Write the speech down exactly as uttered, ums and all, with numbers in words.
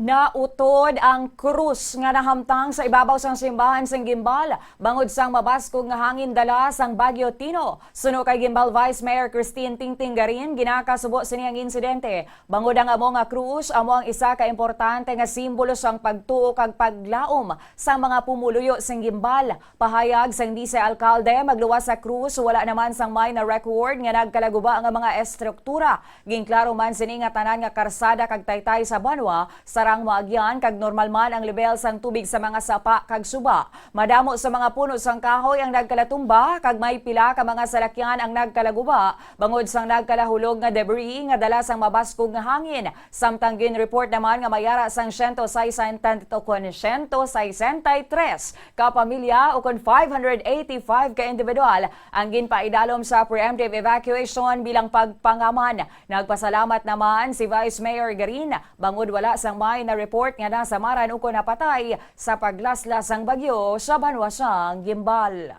Nautod ang krus nga nahamtang sa ibabaw sang simbahan sang Guimbal bangod sang mabaskog nga hangin dala sang Bagyo Tino. Suno kay Guimbal Vice Mayor Christine Tingting Garin, ginakasubo sini ang insidente bangod ang amo nga krus amo ang isa ka importante nga simbolo sang pagtuo kag paglaom sa mga pumuluyo sang Guimbal. Pahayag sang Vice Alkalde, magluwas sa krus, wala naman sang may na-record nga nagkalaguba nga mga estruktura. Ginklaro man sini nga tanan nga karsada kag taytay sa banwa sarang maagyan kag normal man ang lebel sang tubig sa mga sapa kag suba. Madamo sa mga puno sang kahoy ang nagkalatumba kag may pila ka mga salakyan ang nagkalaguba bangod sang nagkalahulog nga debris nga dala sang mabaskog nga hangin. Samtang gin-report naman nga may ara sang siyento sesenta ukon siyento sesenta y tres ka pamilya ukon five hundred eighty-five ka individual ang ginpaidalom sa preemptive evacuation bilang pagpangaman. Nagpasalamat naman si Vice Mayor Garin bangod wala sang may na-report nga nasamaran ukon napatay sa paglaslas sang bagyo sa banwa sang Guimbal.